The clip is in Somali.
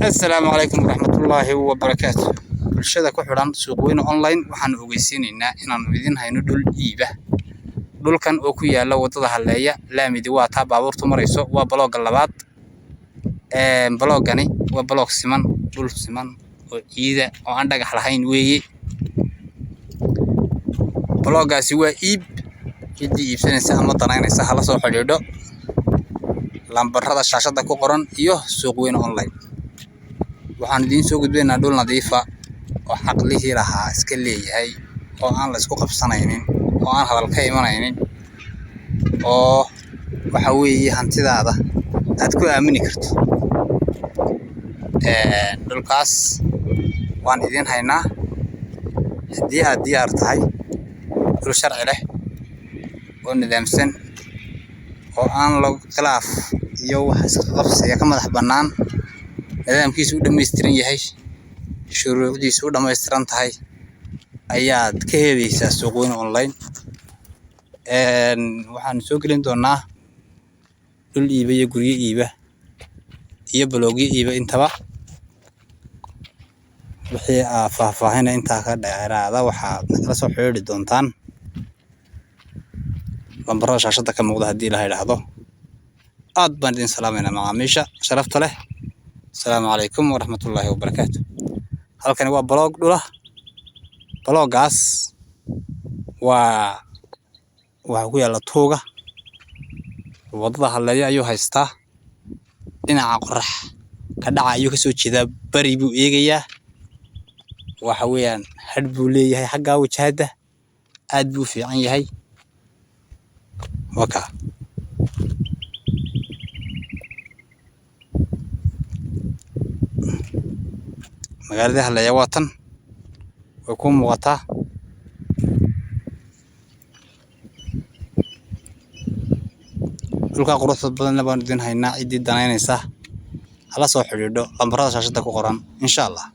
Assalaamu calaykum waraxmatullaahi wabarakaatu. Bulshada ku xidhan Suuqweyne Online, waxaanu ogeysiinaynaa inaanu idin hayno dhul iiba. Dhulkan oo ku yaala wadada Halleeya, laamidi waa taa baabuurtu marayso, waa balooga labaad. Baloogani waa baloog siman, dhul siman oo ciida oo aan dhagax lahayn weeye. Baloogaasi waa iib. Ciddii iibsanaysa ama danaynaysa hala soo xidhiidho lambarada shaashada ku qoran iyo Suuqweyne Online. Waxaan idiin soo gudbinaynaa dhul nadiifa oo xaqlihii lahaa iska leeyahay, oo aan la isku qabsanaynin, oo aan hadal ka imanaynin, oo waxa weeye hantidaada aad ku aamini karto. Dhulkaas waan idiin haynaa haddii aad diyaar tahay. Dhul sharci leh oo nidaamsan oo aan lo khilaaf iyo wax iska qabsiga ka madax bannaan, nidaamkiisu u dhammaystiran yahay, shuruucdiisu u dhammaystiran tahay ayaad ka helaysaa Suuqweyne Online. Waxaan soo gelin doonaa dhul iiba iyo guryo iiba iyo baloogyo iiba intaba. Wixii aa faahfaahina intaa ka dheeraada waxaad nagala soo xiriiri doontaan lambarada shaashada ka muuqda, haddii Ilaha idhaahdo. Aad baan idin salaamaynaa, macaamiisha sharafta leh. Asalaamu calaykum waraxmatullaahi wabarakaatu. Halkani waa baloog dhula. Baloogaas waa waxaa ku yaalla tuuga wadada Halleeya ayuu haystaa. Dhinaca qorax ka dhaca ayuu kasoo jeedaa, bari buu eegayaa. Waxa weeyaan hadh buu leeyahay xaggaa wajahada, aad buu u fiican yahay. Waka magaalada Halleeya waa tan, way kuu muuqataa. Dhulkaa quruxda badanna baanu idin haynaa. Ciddii danaynaysa hala soo xidhiidho lambarada shaashada ku qoran, insha Allah.